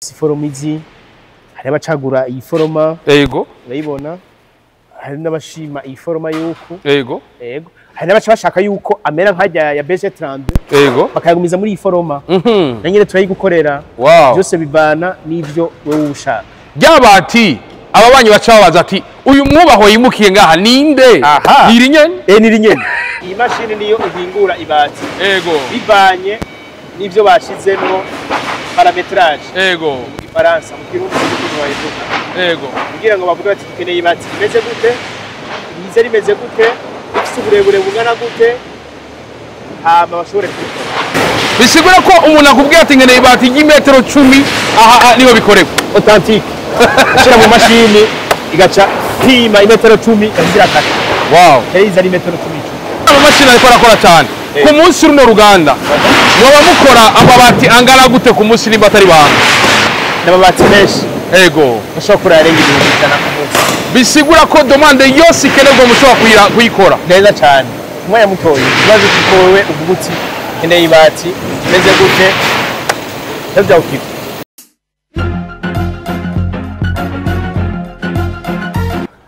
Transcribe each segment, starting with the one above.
Iforoma izi, hari abacagura iyi foroma. Ego. Urayibona, hari n'abashima iyi foroma yuko. Ego. Ego, hari n'abaca bashaka yuko amera nk'arya ya BG32. Ego. Bakayagumiza muri iyi foroma. Na nyene turayigukorera. Byose bivana n'ivyo wewe ushaka. Ryabati aba banyi baca babaza ati uyu mwubaho yimukiye ngaha ninde? Niri nyene? Eh, niri nyene. Iyi mashini niyo ihingura ibati. Ego. Bivanye n'ivyo bashizemwo, paramétrage. Ego. Mu Gifaransa, mu Kirundi ukuntu bayivuga. Ego. Kugira ngo bavuge bati dukeneye ibati rimeze gute, rize rimeze gute, rifise uburebure bungana gute, hama bashobore kubikora. Bisigura ko umuntu akubwiye ati nkeneye ibati ry'imetero 10, aha niho bikorerwa. Authentique. Ushira mu mashini igaca pima imetero 10 ikazirakata. Wow. Yari ari metero 10. Amamashini ariko arakora cyane. Ku munsi runo ruganda mwaba mukora amabati angana gute ku munsi nimba atari banga? N'amabati menshi. Ego. Bashobora kurara arenga 100,000 ku munsi. Bisigura ko demande yose ikenerwa mushobora kuyikora. Neza cyane. Umwanya mutoyi ikibazo kuko wewe uvuga uti nkeneye ibati rimeze gute, ndavyawukira.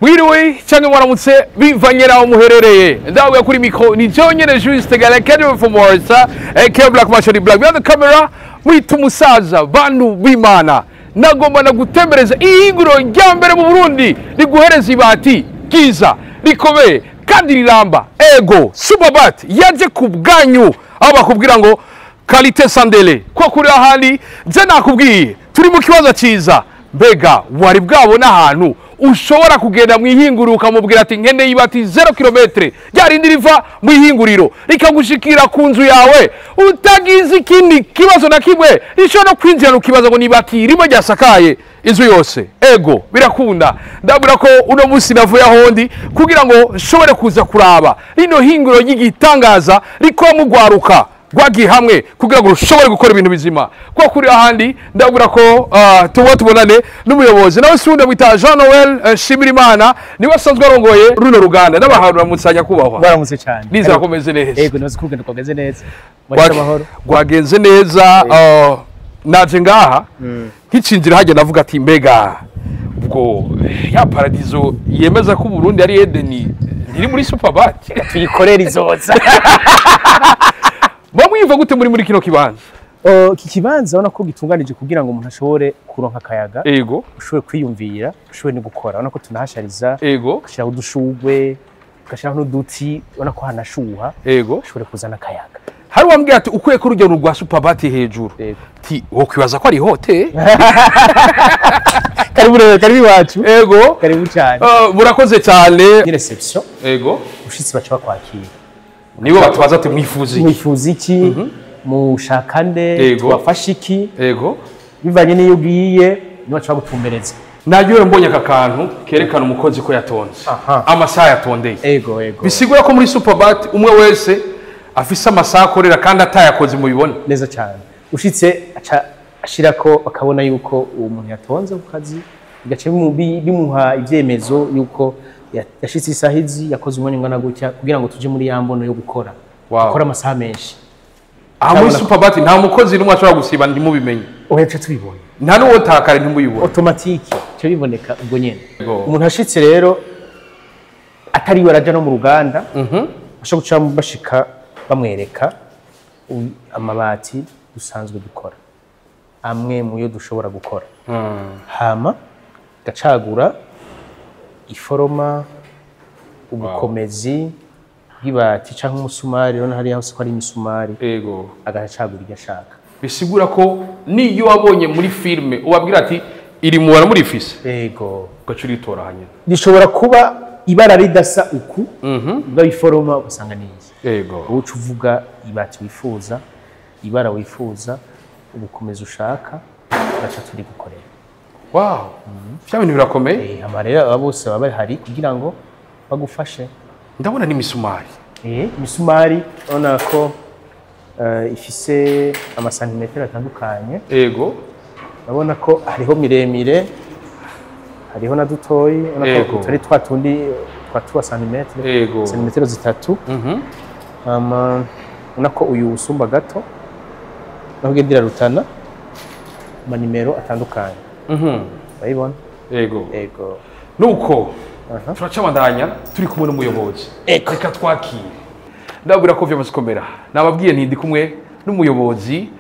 Mwiriwe cyangwa mwaramutse bivanye naho muherereye. Ndavuga kuri micro ni jewe nyene Juste Gala Academy for Morisa, aka Black Machine Black. Behind the camera mwita umusaza bantu b'Imana. Nagomba nagutembereza ihinguro rya mbere mu Burundi riguhereza ibati ryiza rikomeye kandi riramba. Ego Superbat yaje ku bwanyu aho bakubwira ngo qualité sans délai. Ko kuri ahandi je nakubwiye turi mu kibazo ciza. Mbega wari bwabona ahantu ushobora kugenda mwihinguriro ukamubwira ati nkeneye ibati 0 km ryarindi riva mwihinguriro rikagushikira ku nzu yawe utagize ikindi kibazo na kimwe, rishobora no kwinjira ukibaza ngo nibati rimwe ryasakaye inzu yose. Ego birakunda. Ndabura ko uno munsi navuye ahondi kugira ngo nshobore kuza kuraba rino hinguriro ry'igitangaza rikora mu gwaruka rwagiye hamwe kugira ngo rushobore gukora ibintu bizima. Kwa kuri ahandi ndabura ko tuba tubonane n'umuyobozi nawe si wundi mwita Jean Noel Shimirimana, niwe asanzwe arongoye runo ruganda. N'abahantu bamutsanya kubahwa. Baramutse cyane. Nizera ko meze neza. Yego, nazi kurugendo kwagenze neza. Amahoro. Rwagenze neza. Naje ngaha nkicinjira hajya navuga ati mbega ubwo ya paradizo yemeza ko Burundi ari Edeni ntiri muri Superbat tuyikorera izoza. Mwamwimva gute muri kino kibanza? Iki kibanza urabona ko gitunganije kugira ngo umuntu ashobore kuronka akayaga. Ego. Ushobore kwiyumvira, ushobore no gukora. Urabona ko tunahashariza. Ego. Ugashiraho udushugwe, ugashiraho n'uduti, urabona ko hanashuha. Ego. Ushobore kuzana akayaga. Hari wambwiye ati ukuye ko urugero rwa Superbat hejuru. Ego. Ti wokwibaza ko ari hotel? Karibu rero, karibu iwacu. Ego. Karibu cyane. Murakoze cyane. Ni reception. Ego. Ushitsi baca bakwakira. Nibo batubaza ati mwifuza iki? Mwifuza iki? Mushaka nde? Tubafashe iki? Ego. Bivanye n'iyo ugiye nibo baca bagutumbereza. Naryohewe mbonye aka kantu kerekana umukozi ko yatonze. Amasaha yatondeye. Ego, ego. Bisigura ko muri Superbat umwe wese afise amasaha akorera kandi atayakoze mubibona. Neza cyane. Ushitse aca ashirako bakabona yuko uwo muntu yatonze ku kazi, bigaca bimuha ivyemezo yuko yashitse isaha izi, yakoze umwanya ungana gutya kugira ngo tuje muri ya mbono yo gukora. Gukora amasaha menshi. Aha muri Superbat nta mukozi n'umwe ashobora gusiba ntimubimenye. Oya, tuce tubibona. Nta n'uwo takare ntimubibona. Automatique, cyo biboneka ubwo nyene. Umuntu ashitse rero atari we araja no mu ruganda, ashobora guca bashika bamwereka amabati dusanzwe dukora, amwe mu yo dushobora gukora. Hama gacagura iforoma, ubukomezi bw'ibati canke umusumari, urabona hariya hose ko ari imisumari. Ego. Agacagura ibyo ashaka. Bisigura ko niyo wabonye muri filme ubabwira ati iri mu muri fise. Ego. Ugaca uritora hanyuma. Bishobora kuba ibara ridasa uku, ubwo iforoma usanga niyi. Ego. Uca uvuga ibati wifuza, ibara wifuza, ubukomezi ushaka, ugaca turi gukorera. Wow. Vya bintu birakomeye. Amarera aba bose baba bahari kugira ngo bagufashe. Ndabona ni misumari. Imisumari urabona ko ifise amasantimetero atandukanye. Ego. Urabona ko hariho miremire, hariho na dutoyi, urabona ko tutari twa tundi twa 3 santimetero. Ego. Santimetero zitatu. Urabona ko uyu usumba gato, naho ugendera rutana. Manimero atandukanye. Urayibona? Yego. Ego. Nuko turacabandanya turi kumwe n'umuyobozi. Reka twakire. Ndabwira ko vyamaze komera. Nababwiye nti ndi kumwe n'umuyobozi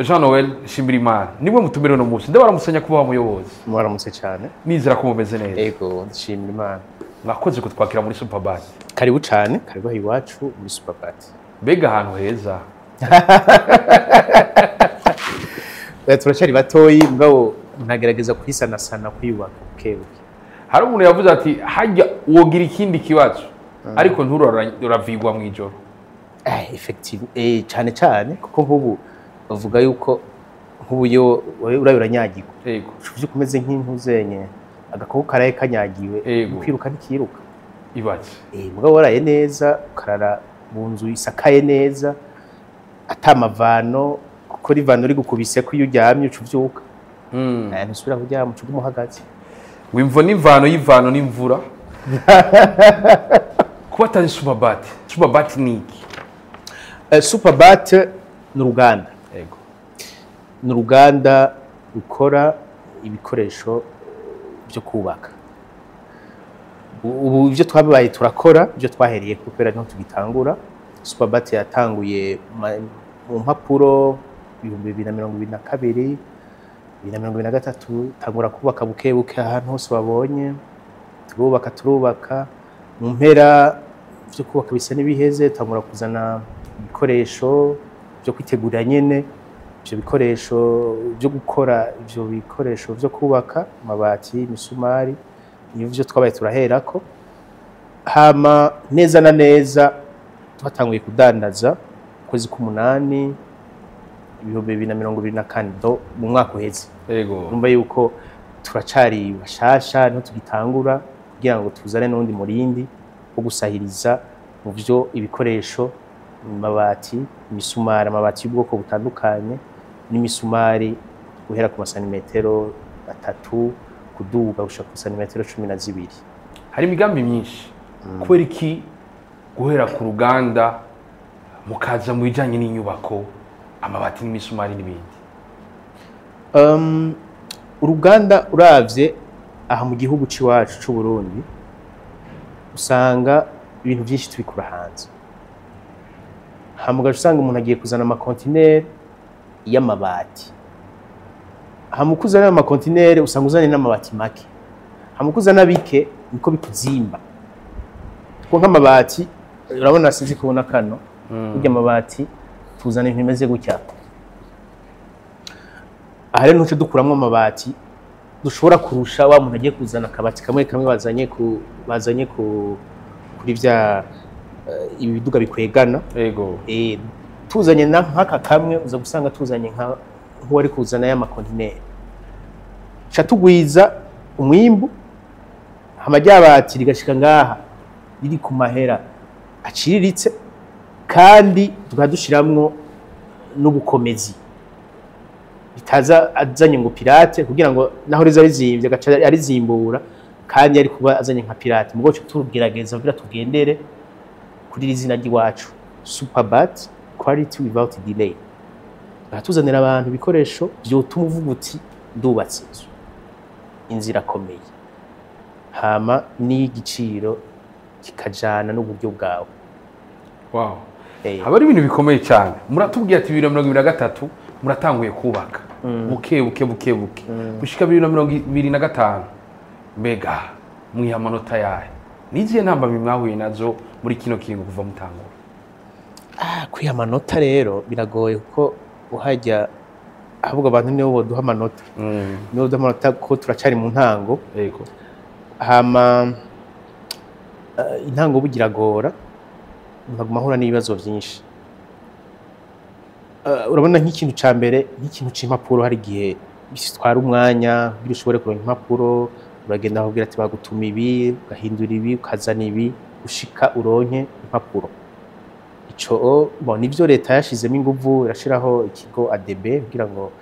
Jean Noel Shimirimana. Niwe mutumire no munsi. Ndabaramusanya kuba umuyobozi. Mwaramutse cyane. Nizera ko mumeze neza. Ego, ndashimira Imana. Mwakoze kutwakira muri Superbat. Karibu cyane, karibu aho iwacu muri Superbat. Mbega ahantu heza. Turacyari batoyi mugabo ntagerageza kwisanasana, kwiyubaka bukebuke. Hari umuntu yavuze ati hajya wogira ikindi kibazo ariko nturavigwa mu ijoro. Effective, cyane cyane kuko nk'ubu bavuga yuko nk'ubu yo urabe uranyagirwa. Yego. Ushobora kumeze nk'impuzenye agakoko karaye kanyagiwe, kwiruka ntikiruka. Ibaze. Mugabo waraye neza, ukarara mu nzu isakaye neza, atamavano, kuko rivano rigukubise ko iyo uryamye uca uvyuka. Ntusubira kuryama, uca uguma uhagaze. Wimvo n'imvano y'ivano n'imvura. Kuba atazi Superbat. Superbat ni iki? Superbat ni uruganda. Yego. Ni uruganda rukora ibikoresho byo kubaka. Ubu ibyo twabaye turakora, ibyo twahereye kubera niho tugitangura. Superbat yatanguye mu mpapuro 2022, 2023, tangura kubaka buke buke ahantu hose babonye. Turubaka, turubaka. Mu mpera byo kubaka bisa n'ibiheze, tangura kuzana ibikoresho byo kwitegura nyene, ibyo bikoresho byo gukora, ibyo bikoresho byo kubaka, amabati, imisumari, nivyo twabaye turaherako. Hama neza na neza twatanguye kudandaza kwezi k'umunani 2024, do mu mwaka uheze. Yego. Urumva yuko turacari bashasha, niho tugitangura kugira ngo tuzane n'undi murindi wo gusahiriza mu byo ibikoresho, amabati, imisumari, amabati y'ubwoko butandukanye n'imisumari guhera ku masantimetero 3 kuduga gushika ku santimetero 12. Hari imigambi myinshi. Kubera iki guhera ku ruganda mukaza mu bijanye n'inyubako, amabati n'imisumari n'ibindi? Uruganda uravye aha mu gihugu c'iwacu c'u Burundi, usanga ibintu byinshi tubikura hanze. Hama usanga umuntu agiye kuzana amakontineri y'amabati. Hama uko uzana amakontineri usanga uzanye n'amabati make. Hama uko uzana bike niko bikuzimba. Kuko nk'amabati urabona, sinzi kubona kano, burya amabati tuzana ibintu bimeze gutya. Aha rero ntuce dukuramwo amabati dushobora kurusha wa muntu agiye kuzana akabati kamwe kamwe bazanye ku kuri vya ibi biduga bikwegana. Yego. Tuzanye na nk'aka kamwe uza gusanga tuzanye nka nk'uwari kuzana ya makontineri. Ca tugwiza umwimbu, hama ryabati rigashika ngaha riri ku mahera aciriritse, kandi tukaba dushiramwo n'ubukomezi bitaza azanye ngo pirate, kugira ngo naho riza rizimvye agaca arizimbura, kandi yari kuba azanye nka pirate. Mugo cyo tugerageza kugira tugendere kuri iri zina ry'iwacu, Superbat, quality without delay. Baratuzanira abantu ibikoresho vyotuma uvuga uti ndubatse inzu, inzu irakomeye, hama n'igiciro kikajana n'uburyo bwawe. Wow. Haba ari ibintu bikomeye cyane. Muratubwiye ati 2023 muratanguye kubaka buke buke buke buke gushika 2025. Mbega mwiha amanota yahe? Nizihe ntambamyi mwahuye nazo muri kino kiringo kuva mutangura? Kwiha amanota rero biragoye, kuko uhajya ahubwo abantu nibo boduha amanota, nibo boduha amanota kuko turacari mu ntango. Yego. Hama intango burya iragora, nkaguma ahura n'ibibazo byinshi. Urabona nk'ikintu ca mbere, nk'ikintu c'impapuro, hari igihe bitwara umwanya kugira ushobore kuronka impapuro. Uragenda bakubwira ati bagutuma ibi, ugahindura ibi, ukazana ibi, ushika uronke impapuro. Ico bon, nivyo leta yashizemo inguvu, irashiraho ikigo ADB kugira ngo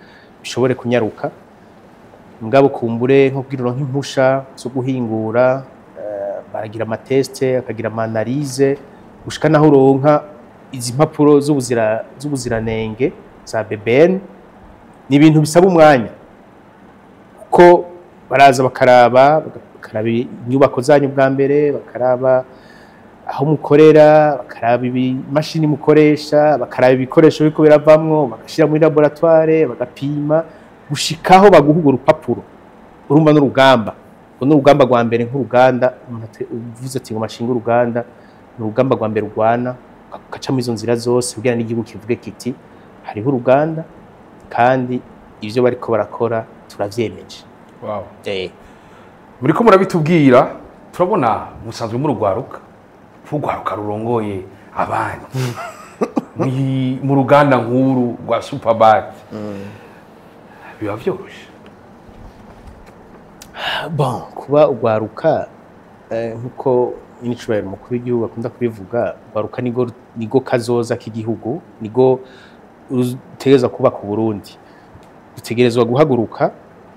bishobore kunyaruka. Mugabo kumbure nko kugira uronke impusha zo guhingura, baragira amateste, akagira ama analyse, gushika naho uronka izi mpapuro z'ubuziranenge za BBN. Ni ibintu bisaba umwanya, kuko baraza bakaraba inyubako zanyu bwa mbere, bakaraba aho mukorera, bakaraba imashini mukoresha, bakaraba ibikoresho biriko biravamwo, bagashira muri laboratoire, bagapima gushikaho baguha urwo rupapuro. Urumva n'urugamba, urwo n'urugamba rwa mbere nk'uruganda. Umuntu uvuze ati ngo mashinga uruganda, ni urugamba rwa mbere urwana, ugaca muri izo nzira zose kugira n'igihugu kivuge kiti hariho uruganda kandi ivyo bariko barakora turavyemeje. Wow. Muriko murabitubwira, turabona musanzwe murugwaruka, urugwaruka rurongoye abandi mu ruganda nkuru rwa Superbat. Biba vyoroshe? Bon, kuba urwaruka, nkuko minisitiri mukuru w'igihugu akunda kubivuga, urwaruka nigo kazoza k'igihugu, nigo utegerezwa kubaka Uburundi. Dutegerezwa guhaguruka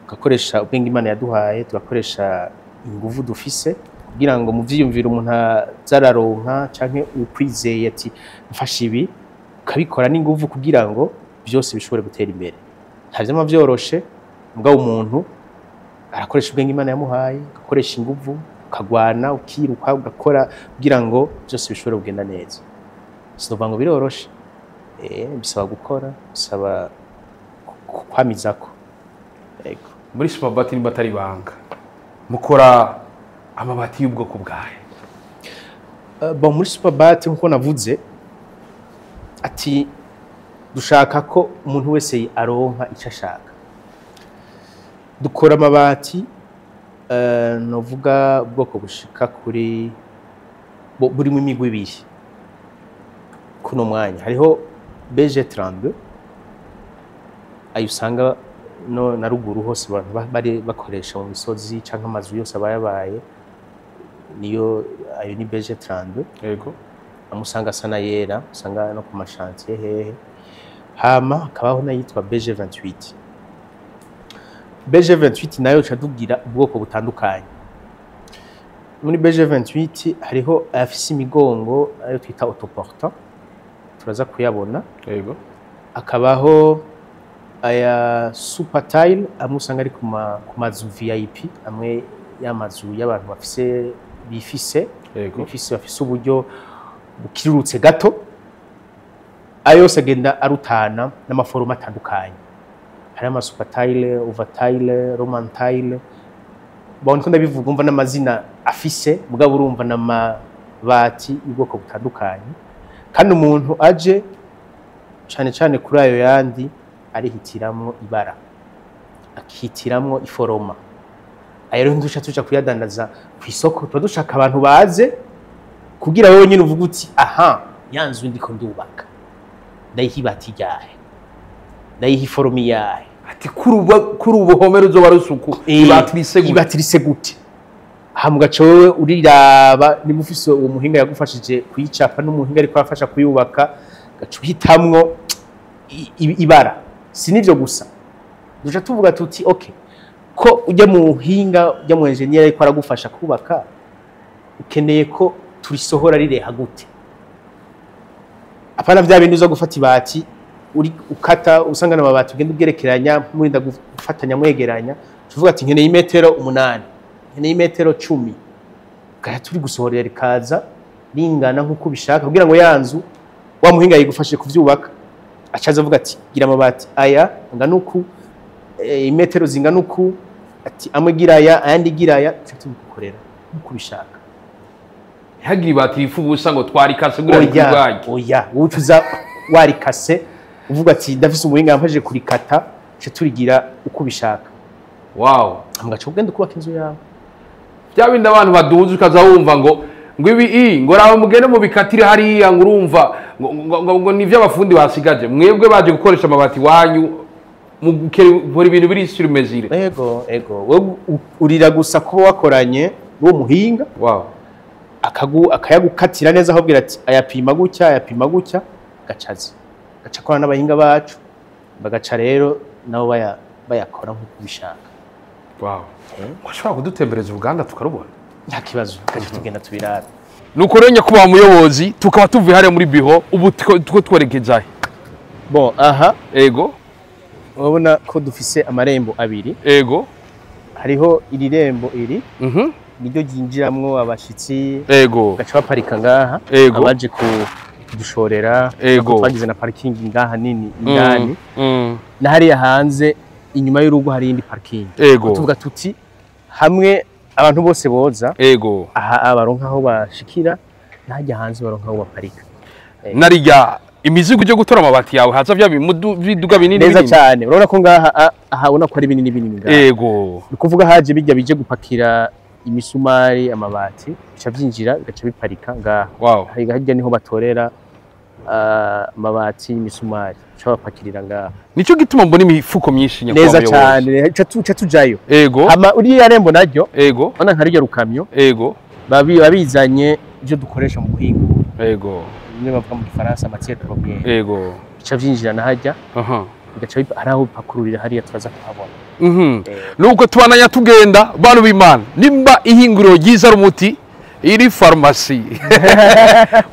tugakoresha ubwenge Imana yaduhaye, tugakoresha inguvu dufise kugira ngo mu vyiyumviro umuntu azararonka canke ukwizeye ati mfashe ibi, ukabikora n'inguvu kugira ngo byose bishobore gutera imbere. Nta vyama vyoroshe, mugabo umuntu arakoresha ubwenge Imana yamuhaye, agakoresha inguvu, ukagwana, ukiruka, ugakora kugira ngo byose bishobore kugenda neza. Sinovuga ngo biroroshe, bisaba gukora, bisaba kwamizako. Yego. Muri Superbat nimba atari ibanga, mukora amabati y'ubwoko bwahe? Bon, muri Superbat nkuko navuze ati dushaka ko umuntu wese aronka icyo ashaka. Dukora amabati novuga ubwoko bushika kuri burimo imigwi ibiri kuno mwanya. Hariho BG32 ayo usanga no na ruguru hose abantu bari bakoresha mu misozi canke amazu yose abayabaye, niyo ayo ni BG32. Yego. Amusanga asa na yera, usanga no ku mashantiye hehe. Hama hakabaho n'ayitwa BG28. BG28 nayo ca tugira ubwoko butandukanye. Muri BG28 hariho ayafise imigongo ayo twita autoportant, turaza kuyabona. Yego. Akabaho aya super tile, amwe usanga ari ku mazu VIP, amwe y'amazu y'abantu bafise bifise, bifise bafise uburyo bukirurutse gato. Ayo yose agenda arutana n'amaforoma atandukanye. Hari ama super tile, over tile, roman tile. Bon, ko ndabivuga umva n'amazina afise, mugabo urumva n'amabati y'ubwoko butandukanye. Kandi umuntu aje cane cane kuri ayo yandi arihitiramwo ibara, akihitiramwo iforoma. Ayo rero nduca tuja kuyadandaza ku isoko, tuba dushaka abantu baze kugira wewe nyine uvuga uti aha yanzu ndiko ndubaka, ndayiha ibati ryahe, ndayiha iforoma iyahe, ati kuri ubuhome ruzoba rusuku, ibati rise gute. Aha mugaca wewe uriraba niba ufise uwo muhinga yagufashije kuyicapa n'umuhinga ariko afasha kuyubaka, gaca uhitamwo ibara. Si nivyo gusa, duca tuvuga tuti okay, ko ujya mu muhinga, ujya mu engineer ariko aragufasha kubaka, ukeneye ko turisohora rireha gute? Apana vya bintu uza gufata ibati uri ukata usanga n'amabati ugenda ugerekeranya murinda gufatanya mwegeranya, tuvuga ati nkeneye imetero 8, nkeneye imetero 10, kaya turi gusohorera rikaza ringana nkuko ubishaka, kugira ngo yanzu wa muhinga yigufashe kuvyubaka acaza avuga ati gira amabati aya angana uku, imetero zingana uku, ati amwe gira aya ayandi gira aya, tubigukorera nkuko ubishaka. Ntihagire ibati rifu ubusa ngo twarikase gura rikubwaye. Oya, ucuza warikase uvuga ati ndafise umuhinga yamfashije kurikata, ce turigira uko ubishaka. Wow. Mugaca ugenda kubaka inzu yawe. Bya bindi abantu baduze ukaza wumva ngo ibi ngo raba mugende mu bikatire hariya, ngo urumva ngo ni ivy'abafundi basigaje, mwebwe baje gukoresha amabati wanyu mukora ibintu biri sur mesure. Ego, ego. Wewe urira gusa kuba wakoranye n'uwo muhinga. Wow. Akayagukatira neza, ahubwira ati ayapima gutya, ayapima gutya, gacaza. Gaca kora n'abahinga bacu, bagaca rero nabo bayakora nkuko ubishaka. Wow. Washobora kudutembereza uruganda tukarubona? Nta kibazo, gaca tugenda tubirara. Nuko rero nyakubahwa muyobozi, tukaba tuvuye hariya muri biro, ubu two twerekezahe? Bon, aha. Ego. Urabona ko dufise amarembo abiri. Ego. Hariho iri rembo iri niryo ryinjiramwo abashitsi. Ego. Gaca baparika ngaha. Ego. Abaje kudushorera. Ego. Twagize na parking ngaha nini indani. Na hariya hanze inyuma y'urugo hari indi parking. Ego. Tuvuga tuti hamwe abantu bose boza. Ego. Aha baronka aho bashikira, nahajya hanze baronka aho baparika. Narijya imizigo ije gutora amabati yawe haza bya biduga binini neza cyane. Urabona ko ngaha aha ubona ko ari binini binini ngaha. Ego. Ni kuvuga haje bijya bije gupakira imisumari amabati bica byinjira bigaca biparika ngaha. Wow. Hajya niho batorera amabati imisumari bica bapakirira ngaha. Nico gituma mbona imifuko myinshi nyakubahwa. Neza cyane. Ca tujayo. Ego. Ama uriya rembo naryo. Ego. Ona nka rirya rukamyo. Ego. Babizanye ibyo dukoresha mu guhingura. Ego. Bimwe bavuga mu Gifaransa matière première. Ego. Bica byinjira na hajya. Bigaca hari aho bipakururira hariya turaza kuhabona. Nuko tubananya tugenda bantu b'Imana nimba ihinguriro ryiza rumuti iri farumasi.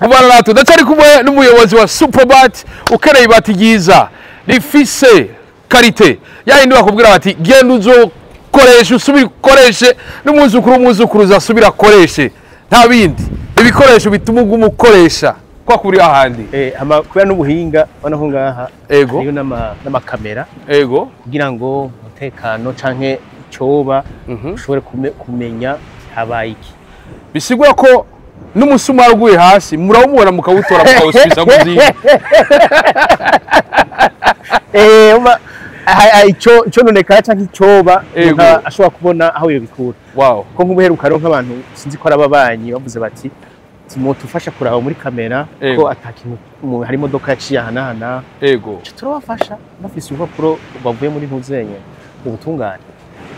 Kubana natwe ndacari kumwe n'umuyobozi wa Superbat ukereye ibati ryiza rifise karite yayindi bakubwira bati genda uzokoresha usubire ukoreshe n'umwuzukuru w'umwuzukuru uzasubira akoreshe nta bindi ibikoresho bituma uguma ukoresha kwa kuri ahandi. Kubera n'ubuhinga ubona ko ngaha Ego. hariyo n'amakamera. Ego. Kugira ngo umutekano canke icyoba ushobore kumenya habaye iki. Bisigura ko n'umusumari uguye hasi murawumubona mukawutora mukawusubiza mu zindi. Ico nonekara canke icyoba ashobora kubona aho yobikura. Wow. Ko nk'ubuheruka rero nk'abantu sinzi ko ari ababanyi bavuze bati mutufasha kuraba muri kamera ko atakintu hari imodoka yaciye ahanahana. Ego. Turabafasha bafise urupapuro bavuye muri ntuzenye ubutungane.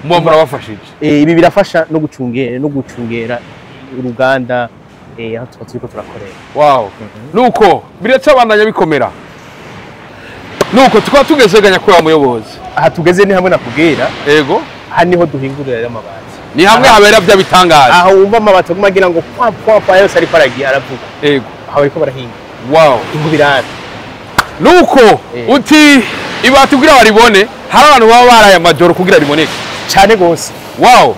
Muba murabafashije. Ibi birafasha no gucungera uruganda aho tuba turiko turakorera. Wow. Nuko biracabandanya bikomera. Nuko tukaba tugezeganya kuri wa muyobozi. Aha tugeze ni hamwe nakubwira. Ego. Aha niho duhingurira amabati. Ni hamwe habera bya bitangaza. Aho wumva amabati aguma agira ngo kwa kwa kwa yose ariko aragiye aravuga. Ego. Aho bariko barahinga. Wow. Ingubirane. Nuko uti ibati kugira baribone hari abantu baba baraye amajoro kugira riboneke. Cyane gose. Wow.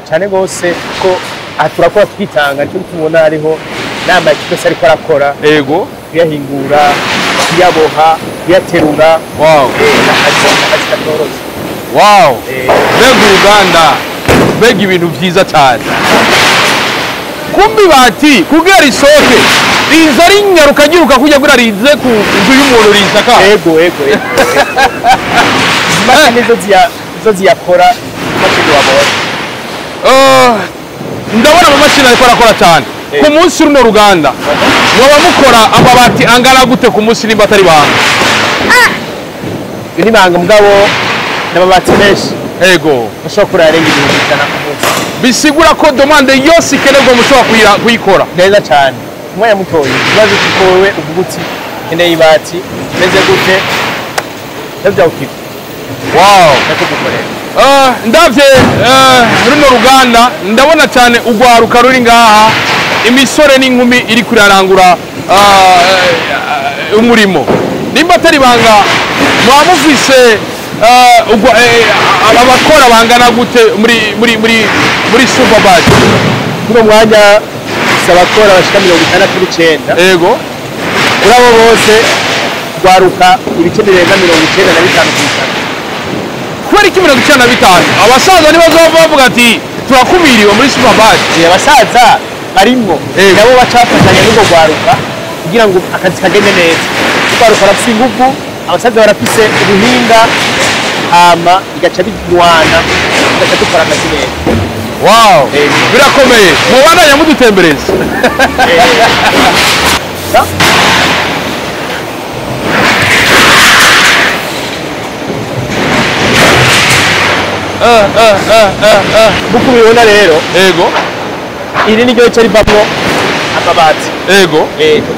Cyane gose ko aha turakora twitanga cyo tubona hariho nama cyose ariko arakora. Ego. Kuyahingura, kuyaboha, kuyaterura. Wow. N'akazi katoroshe. Wow. Mbega uruganda. Mbega ibintu vyiza cyane. Kumbi bati kugira risoke riza rinyaruka giruka kujya kugira rize ku nzu y'umuntu rizaka. Ego ego ego. Imashini zo ziyakora imashini wabona. Ndabona amamashini ariko arakora cyane. Ku munsi runo ruganda mwaba mukora amabati angana gute ku munsi nimba atari banga? Ni banga mugabo n'amabati menshi. Ego. Bashobora kurarenga 100,000 ku munsi. Bisigura ko demande yose ikenerwa mushobora kuyikora. Neza cyane. Umwanya mutoyi ikibazo kuko wewe uvuga uti nkeneye ibati meze gute ndabya ukipa. Wow. Ndakugukorera. Ndavye runo ruganda ndabona cyane ugwaruka ruri ngaha imisore n'inkumi iri kurarangura umurimo. Nimba atari banga mwamufise abakora bangana gute muri muri muri muri Superbat? Muri mwanya sabakora bashika 69. Ego. Kuri abo bose gwaruka ibice birenga 95%. Kubera iki 95? Abasaza nibazo bavuga ati turakumiriwe muri Superbat. Abasaza barimwo nabo bacafatanya n'ubwo gwaruka kugira ngo akazi kagende neza. Gwaruka barafise ingufu, abasaza barafise ubuhinga, hama igaca bigwana igaca dukora akazi neza. Wow. Birakomeye. Mubandanya mudutembereza. Nkuko ubibona rero. Ego. Iri ni ryo rica rivamwo amabati. Ego.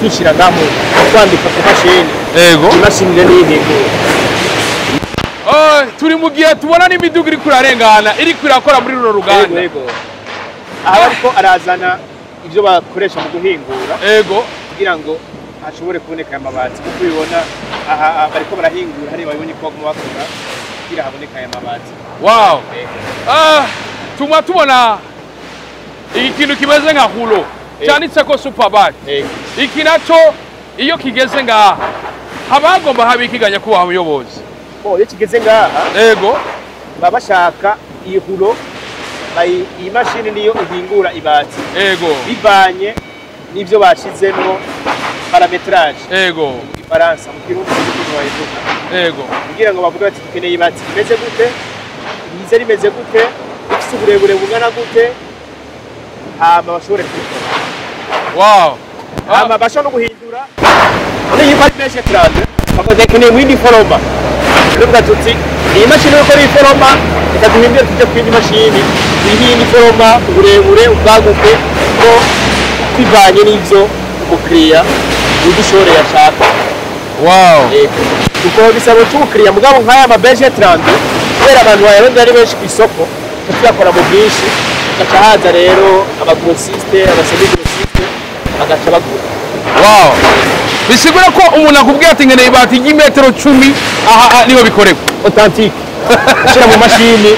Tushira ngaho kwandika ku mashini. Ego. Imashini rero n'iyihingura. Turi mu gihe tubona n'imiduga iri kurarengana iri kurakora muri runo ruganda. Ego. Aha ariko arazana ibyo bakoresha mu guhingura. Ego. Kugira ngo hashobore kuboneka aya mabati. Kuko ubibona aha bariko barahingura, hari babibonye ko baguma bakora kugira haboneke aya mabati. Wow. Tuma tubona ikintu kimeze nka rouleau cyanditseko Superbat. Iki naco iyo kigeze ngaha haba hagomba haba ikiganya kubaha umuyobozi. Iyo kigeze ngaha, ego, baba bashaka iyi rouleau, iyi mashini niyo ihingura ibati. Ego. Bivanye n'ivyo bashizemwo paramétrage. Ego. Mu Gifaransa, mu Kirundi ukuntu bayivuga. Ego. Kugira ngo bavuge bati dukeneye ibati rimeze gute, rize rimeze gute, rifise uburebure bungana gute, hama bashobore kubikora. Wow. Hama bashobora no guhindura. None iyo ari menshi trente, bakavuga dukeneye mu yindi foroma. Tuvuga tuti iyi mashini yo gukora iyi foroma, reka duhindure tujye ku yindi mashini, iyi yindi foroma, uburebure, ubwaguke, ko bivanye n'ivyo umukiriya udushoreye ashaka. Wow. Kuko bisaba umukiriya mugabo nk'aya ma BG 30, kubera abantu bayarondera ari benshi ku isoko, tuyakora mu bwinshi, gaca haza rero abagrossiste, abasemi-grossiste bagaca bagura. Wow. Bisigura ko umuntu akubwiye ati nkeneye ibati ry'imetero 10, aha niho bikorerwa. Authentique. Ushira mu mashini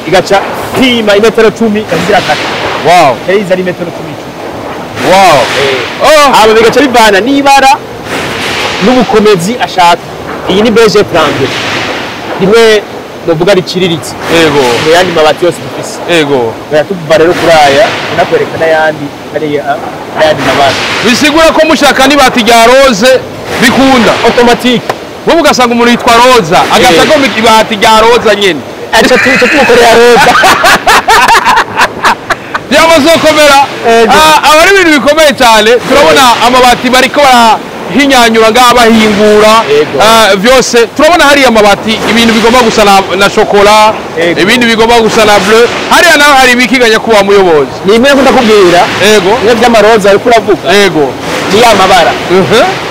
igaca pima imetero 10 ikazirakata. Wow. Yari ari metero 10. Wow. Aba bigaca bivana n'ibara n'ubukomezi ashaka. Iyi ni BG 30. Rimwe novuga riciriritse. Ego. Mu yandi mabati yose dufise. Ego. Tuva rero kuri aya nakwereka n'ayandi hariya n'ayandi mabati. Bisigura ko mushaka n'ibati rya rose bikunda. Automatique. Wowe ugasanga umuntu yitwa Roza agaca agomba ibati rya roza nyene. Aca tumukorera roza. Byamaze gukomera. Aba ari ibintu bikomeye cyane. Turabona amabati bariko barahinyanyura ngaha bahingura. Vyose turabona hariya amabati, ibintu bigomba gusa na chocolat, ibindi bigomba gusa na bleu. Hariya naho hari ibikiganya kuba muyobozi. Ni imwe nkunda kubwira. Ego. Bimwe by'amaroza ariko uravuga. Ego. Ni ya mabara.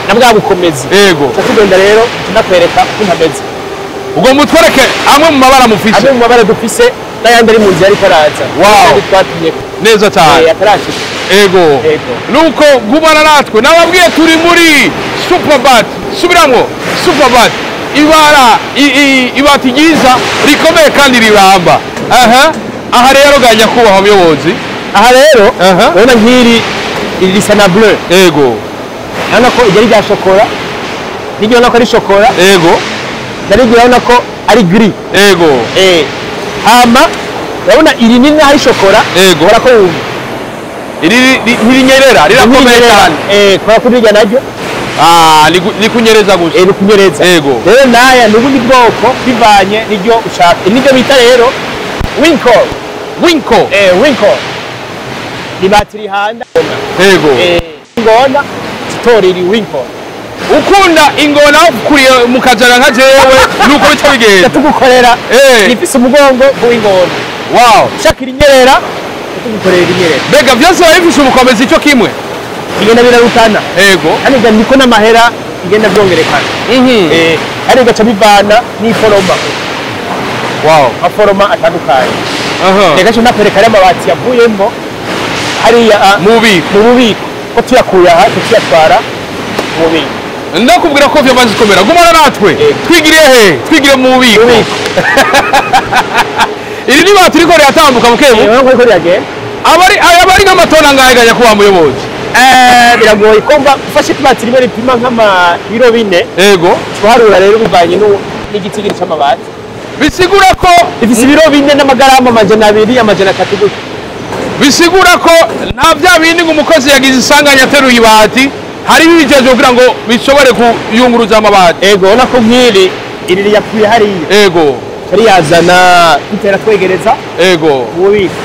Na bwa bukomezi. Ego. Tugenda rero tunakwereka ukuntu ameze. Ubwo mutwereke amwe mu mabara mufise. Amwe mu mabara dufise n'ayandi ari mu nzira ariko araza. Wow. Twatumye. Neza cyane. Atarashika. Ego. Ego. Nuko gumana natwe nababwiye turi muri Superbat. Subiramwo Superbat. Ibara ibati ryiza rikomeye kandi riramba. Aha. Aha rero ga nyakubahwa muyobozi. Aha rero urabona nk'iri iri risa na bleu. Ego. Urabona ko iryo ari rya chocolat. N'iryo urabona ko ari chocolat. Ego. Naryo urabona ko ari gris. Ego. Hama urabona iri nini ari chocolat. Ego. Urabona ko wumva. Iri ntirinyerera, rirakomeye cyane. Kubera ko rirya naryo. Ni kunyereza gusa. Ni kunyereza. Ego. Rero naya ni ubundi bwoko bivanye n'iryo ushaka. Iri niryo bita rero Winkle. Winkle. Winkle. Ni batiri rihanda. Ego. Ingona zitora iri Winkle. Ukunda ingona ukuriye mu kajaga nka jewe nuko bica bigenda. Tugukorera. Ifise umugongo w'ingona. Wow. Ushaka irinyerera tugukorera irinyerera. Mbega byose biba bifise ubukomezi cyo kimwe. Bigenda birarutana. Ego. Kandi niko n'amahera bigenda byongerekana. Kandi bigaca bivana n'iforoma. Wow. Amaforoma atandukanye. Reka cyo nakwereka ariya mabati yavuyemo hariya mu bubiko. Mu bubiko. Ko tuyakuye aha tuyatwara mu bubiko. Ndakubwira ko vyamaze gukomera. Gumana natwe. Twigiriye he? Twigire mu bubiko. Iri ni bati riko riratambuka mukemu. Urabona ko riko riragenda. Abari nk'amatona angahe ga nyakubahwa muyobozi? Biragoye kumva ufashe ibati rimwe ripima nk'ama biro 4. Ego. Tuharura rero bivanye n'igitigiri c'amabati. Bisigura ko ifise ibiro 4 n'amagarama 200, 300 gutyo. Bisigura ko nta vya bindi ngo umukozi yagize isanganya ateruye ibati, hari ibijeje kugira ngo bishobore kuyunguruza amabati. Ego, urabona ko nk'iri iri yapfuye hariya. Ego. Yari yazana dutera twegereza. Ego. Ububiko.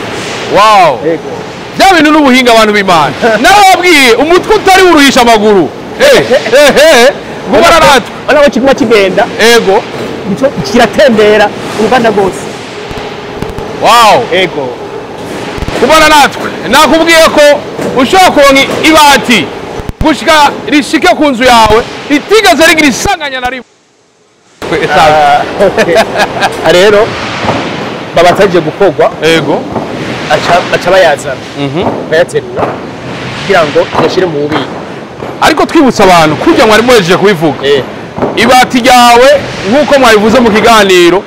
Wow. Ego. Bya bintu n'ubuhinga abantu b'Imana. Narababwiye umutwe utari uruhisha amaguru. Gumana natwe. Urabona ko kiguma kigenda. Ego. Nico kiratembera uruganda rwose. Wow. Ego. Kubana natwe. Nakubwiye ko ushobora kuronka ibati gushika rishike ku nzu yawe ritigeze rigira isanganya na rimwe. Rero babataje gukorwa. Ego. Aca bayazana. Bayaterura kugira ngo tuyashire mu bubiko. Ariko twibutsa abantu kurya mwari muhejeje kubivuga, ibati ryawe nk'uko mwabivuze mu kiganiro,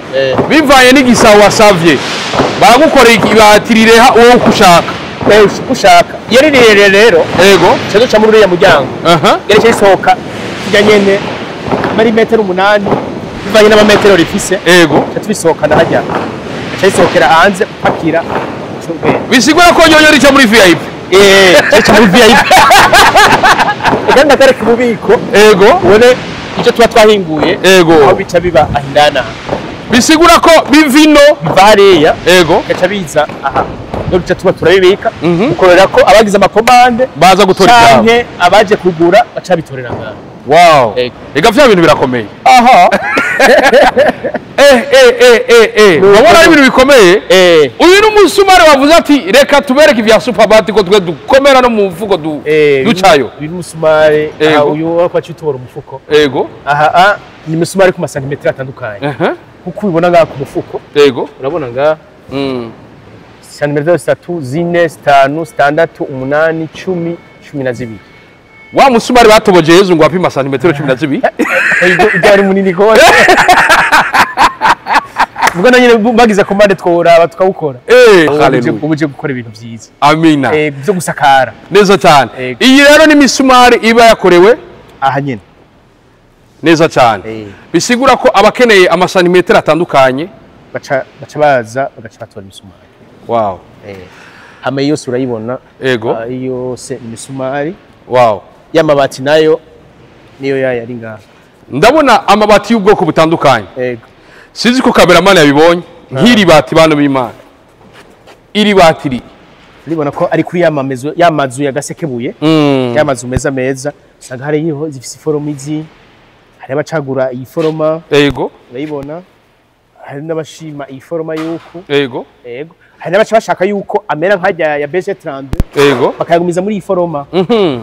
bivanye n'igisabo wasavye, baragukorera ibati rireha uwo uko ushaka. Ushaka iyo ari rirerire rero, Ego. duca muri uriya muryango, gerekeye isohoka kijya nyene ari metero 8 bivanye n'amametero rifise. Tubisohokana hajya, aca risohokera hanze upakira. Bisigura ko nyonyo rica muri VIP. Rica muri VIP. Eka ndakareka ububiko. Ubone icyo tuba twahinguye. Aho bica biba ahindana. Bisigura ko bivino biva hariya. Bigaca biza aha. No duca tuba turabibika. Ukorera ko abagize amakomande baza gutora ibyabo canke abaje kugura baca bitorera ngaho. Wow. Ega vya bintu birakomeye. Aha. Urabona ari ibintu bikomeye. Uyu ni umusumari wavuze ati reka tubereke ivya Superbat ko twe dukomera no mu mfuko ducayo. Uyu ni umusumari, uyu wako acitobora umufuko. Aha ni umusumari ku masantimetero atandukanye. Kuko ubibona ngaha ku mufuko. Urabona ngaha. Santimetero 3, 4, 5, 6, 8, 10, 12. Wa musumari batoboje Yezu ngo apima santimetero 12. Ibyo ari munini gose. Ubwo nanyine bagize komande tworaba tukawukora. Haleluya. Ubuje gukora ibintu byiza. Amina. Byo gusakara. Neza cyane. Iyi rero ni misumari iba yakorewe aha nyine. Neza cyane. Bisigura ko abakeneye amasantimetero atandukanye baca baza bagaca batora imisumari. Wow. Hame yose urayibona. Ego. Yose imisumari. Wow. Y'amabati nayo niyo yaya ari ngaha. Ndabona amabati y'ubwoko butandukanye. Ego. Sinzi ko cameraman yabibonye. Nk'iri bati bano b'Imana. Iri bati ri. Uribona ko ari kuri yamamezo yamazu ya Gasekebuye. Yamazu meza meza. Usanga hari yiho zifise foroma izi. Hari abacagura iyi foroma. Ego. Urayibona. Hari n'abashima iyi foroma yuko. Ego. Ego. Hari n'abaca bashaka yuko amera nk'ajya ya BG32. Ego. Bakayagumiza muri iyi foroma.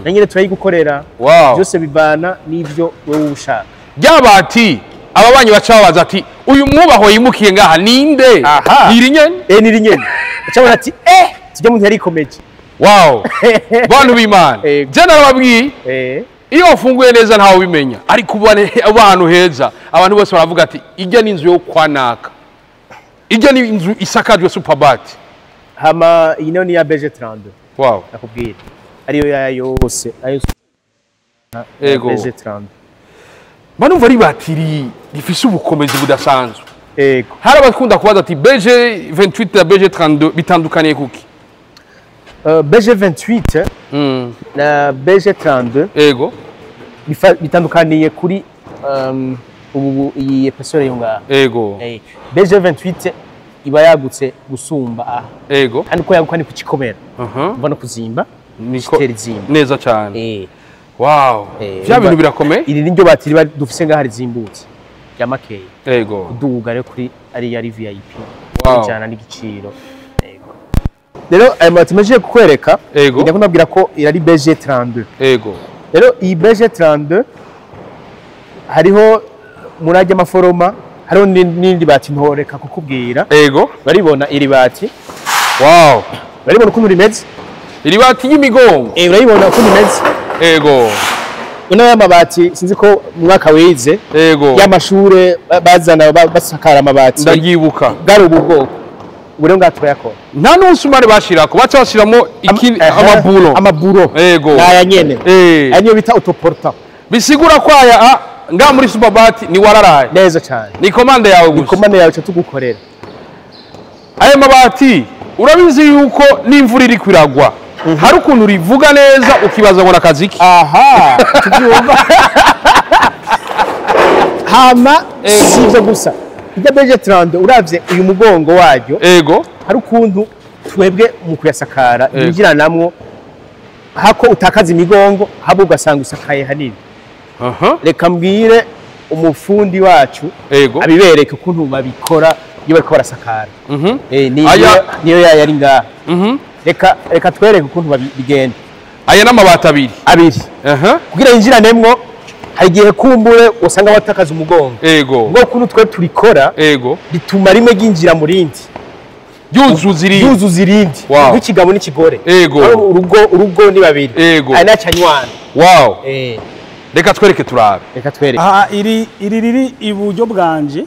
Na nyine turayigukorera. Wow. Byose bivana n'ivyo wewe ushaka. Ryabati ababanyi baca babaza ati uyu mwubaho yimukiye ngaha ninde? Niri nyene? Niri nyene. Baca ati tujya mu ntari ikomeje. Wow. Bantu b'Imana. Je narababwiye. Iyo wafunguye neza ntawe ubimenya. Ariko uba ahantu heza abantu bose baravuga ati ijya ni inzu yo kwanaka. Ijya ni inzu isakajwe Superbat. Hama iyi nayo ni ya BG32. Wow. Nakubwira. Ariyo ya yose. Ayo Ego. BG32. Manumva ari batiri rifise ubukomezi budasanzwe. Ego. Hari abakunda kubaza ati BG28 na BG32 bitandukaniye kuki? BG28 na BG32. Ego. Bitandukaniye kuri ubu iyi épaisseur yo ngaha. Ego. BG28 iba yagutse gusumba aha. Ego. Kandi ko yaguka ni kukikomera. Umva no kuzimba. Niko zimba. Neza cyane. Wow. Vya bintu birakomeye. Iri niryo batiri dufise ngaha rizimbutse. Ya makeye. Ego. Kuduga rero kuri ari yari VIP. Wow. Cyane n'igiciro. Ego. Rero aya mabati meje kukwereka. Ego. Ndakubwira ko irari BG32. Ego. Rero iyi BG32 hariho murajya amaforoma, hariho n'indi bati ntoreka kukubwira. Ego. Baribona iri bati. Wow. Baribona ukuntu rimeze? Iri bati y'imigongo. Urayibona ukuntu rimeze? Ego. Uno y'amabati sinzi ko mwaka wize. Ego. Y'amashure bazana basakara amabati. Ndayibuka. Bwari ubu bwoko. Ubu ngaha turayakora. Nta n'umusumari bashirako, baca bashiramo amaburo. Amaburo. Ego. Aya nyene. Aya niyo bita autoportant. Bisigura ko aya nga muri Superbat ni wararaye. Neza cyane. Ni komande yawe gusa. Ni komande yawe tugukorera. Aya mabati urabizi yuko n'imvura iri kwiragwa. Hari ukuntu rivuga neza ukibaza ngo nakazi iki. Aha, tubyumva. Hama sivyo gusa. Ijya BG32 uravye uyu mugongo waryo. Ego. Hari ukuntu twebwe mu kuyasakara yinjiranamwo hako utakaza imigongo habo ugasanga usakaye hanini. Reka mbwire umufundi wacu abibereke ukuntu babikora iyo bariko barasakara. Niyo yari ngaha. Reka twereke ukuntu bigenda. Aya n'amabati abiri. Kugira yinjiranemwo hari igihe kumbure usanga watakaza umugongo. Ego. Ngo ukuntu twe turikora. Ego. Bituma rimwe ryinjira mu rindi. Yuzuza irindi. Yuzuza irindi. Wow. Nk'ikigabo n'ikigore. Ego. Urugo ni babiri. Ego. Aya nacanywana. Wow. Reka twereke turabe. Reka twereke. Aha iri riri iburyo bwanje.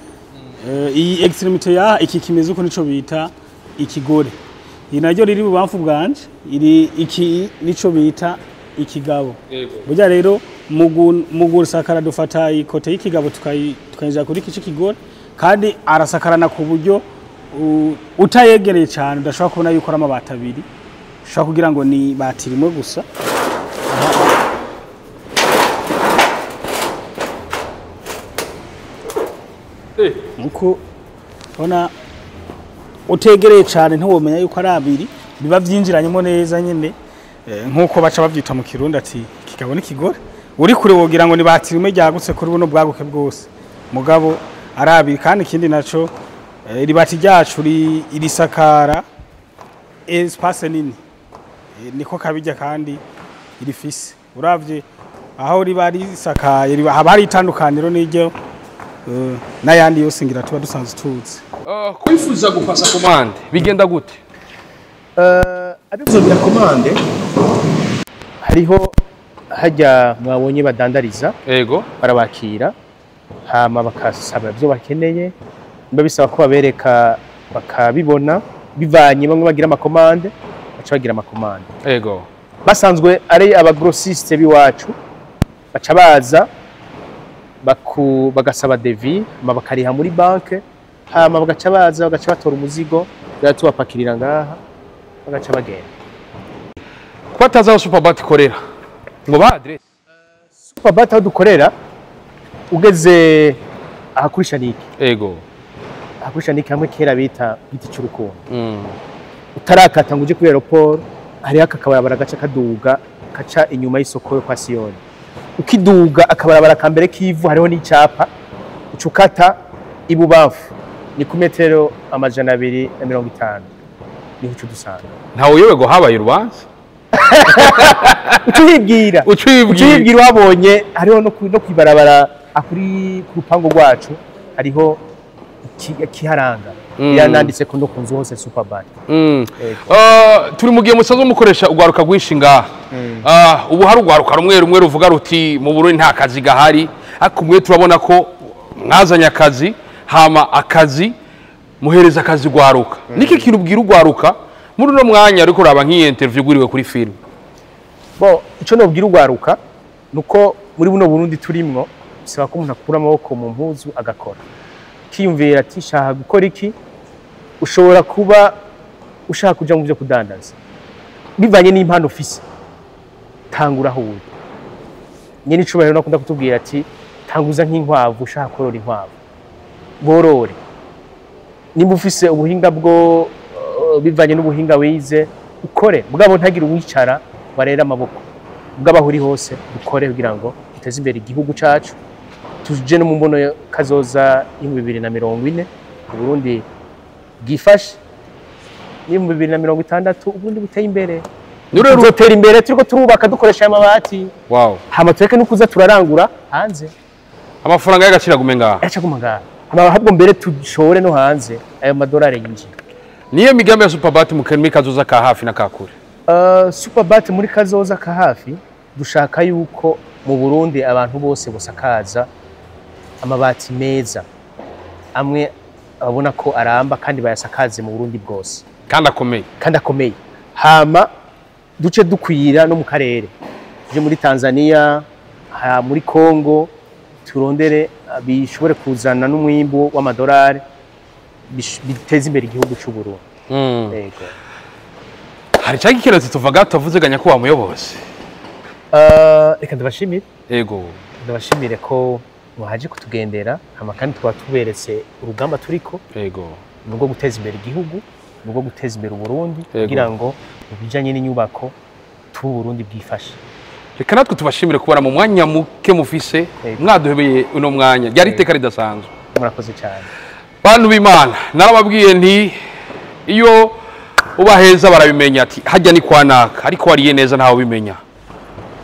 Iyi extremité ya iki kimeze uko nico bita ikigore. Iyi naryo riri bubamfu bwanje, iri iki nico bita ikigabo. Burya rero mu gusakara dufata ikote y'ikigabo tukayinjira kuri iki kigore, kandi arasakarana ku buryo utayegereye cyane udashobora kubona yuko ari amabati abiri, ushobora kugira ngo ni bati rimwe gusa. Nkuko ubona utegereye cyane ntiwomenya yuko ari abiri, biba byinjiranyemo neza nyine, nkuko baca babyita mu Kirundi ati ikigabo n'ikigore. Uri kure wogira ngo ni bati rimwe ryagutse kuri buno bwaguke bwose, mugabo ari abiri. Kandi ikindi naco, iri bati ryacu irisakara espace nini, niko kabijya kandi irifise. Uravye aho riba risakaye haba hari itandukaniro n'iryo n'ayandi yose ngira tuba dusanzwe tuzi. Kwifuza gupasa commande bigenda gute? Abifuza kugira commande hariho hajya mwabonye badandariza. Yego. Barabakira hama bakasaba ibyo bakeneye, niba bisaba ko babereka bakabibona, bivanye bamwe bagira amakomande baca bagira amakomande. Yego. Basanzwe ari abagrossiste biwacu baca baza bagasaba devis, hama bakariha muri banke, hama bagaca baza bagaca batora umuzigo, tubapakirira ngaha bagaca bagenda. Kuba atazi aho Superbat ikorera ngo ba adresse? Superbat aho dukorera ugeze ahakuri Shanike. Yego. Ahakuri Shanike hamwe kera bita giti cy'urukundo. Utarakata ngo uje kuri aeroport, hariho akabarabara gaca kaduga kaca inyuma y'isoko yo kwa Siyoni. Ukiduga akabarabara ka mbere k'ivu hariho n'icapa, ucukata ibubamfu ni ku metero 250 niho uca udusanga. Ntawe uyobewe ngo habaye urubanza? Ucibwira. Ucibwira wabonye hariho no kwibarabara akuri ku rupango rwacu hariho kiharanga. Yananditse ko no ku nzu hose Superbat. Turi mu gihe musanzwe mukoresha ugwaruka rwinshi ngaha. Ubu hari ugwaruka rumwe rumwe ruvuga ruti mu Burundi nta kazi gahari, ariko mwe turabona ko mwazanye akazi, hama akazi muhereza akazi gwaruka. Niki kintu ubwira ugwaruka muri uno mwanya ariko uraba nk'iyi interview gwiriwe kuri film? Bo ico nobwira ugwaruka nuko muri buno Burundi turimwo bisaba ko umuntu akura amaboko mu mpuzu agakora, kiyumvira ati shaka gukora iki. Ushobora kuba ushaka kuja mu byo kudandaza bivanye n'impano ufise, tangura aho uri. Nyene icubahiro nakunda kutubwira ati tanguza nk'inkwavu, ushaka korora inkwavu borore. Nimba ufise ubuhinga bwo bivanye n'ubuhinga wize ukore, mugabo ntagire uwicara warera amaboko, mugabo aho uri hose ukore kugira ngo duteze imbere igihugu cacu, tuje no mu mbono kazoza 2040 Uburundi bwifashe, ni mu 2060 Uburundi buteye imbere. Tuzotera imbere turiko turubaka dukoresha amabati. Wow. Hama tureke no kuza turarangura hanze. Amafaranga y'agaciro agume ngaha. Aca guma ngaha. Hama ahubwo mbere tushore no hanze ayo madolari yinjira. Niyo migambi ya Superbat mu kazoza ka hafi na ka kure? Superbat muri kazoza ka hafi dushaka yuko mu Burundi abantu bose bosakaza amabati meza, amwe abona ko aramba kandi bayasakaze mu Burundi bwose kandi akomeye, kandi akomeye. Hama duce dukwira no mu karere, tuje muri Tanzania, muri Congo, turondere bishobore kuzana n'umwimbu w'amadolari biteze imbere igihugu cy'u Burundi. Yego. Hari cyangwa ikintu tuvuga tuvuzeganya ko wamuyobozi? Reka ndabashimire. Yego. Ndabashimire ko mwaje kutugendera, hama kandi tukaba tuberetse urugamba turiko. Yego. Nubwo guteza imbere igihugu, nubwo guteza imbere Uburundi, kugira ngo mu bijanye n'inyubako tu Burundi bwifashe. Reka natwe tubashimire kubara mu mwanya muke mufise, mwaduhebeye uno mwanya. Ryari iteka ridasanzwe. Murakoze cyane. Bantu b'Imana, narababwiye nti iyo uba heza barabimenya ati hajya ni kwa naka, ariko wariye neza ntawe ubimenya.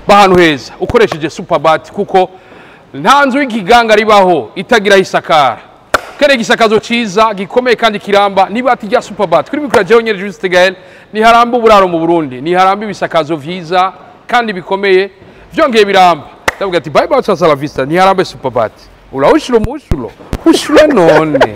Bahantu heza ukoresheje Superbat, kuko nta nzu y'ikiganga ribaho itagira isakara. Kere gisakazo ciza gikomeye kandi kiramba niba atijya Superbat. Kuri mikoro jewe nyene Juste Gaël, ni haramba uburaro mu Burundi, ni haramba ibisakazo vyiza kandi bikomeye Vyongeye biramba, ndavuga ati bye bye, hasta la vista, ntiharambe superbat. Urawushira umushulo ushura none.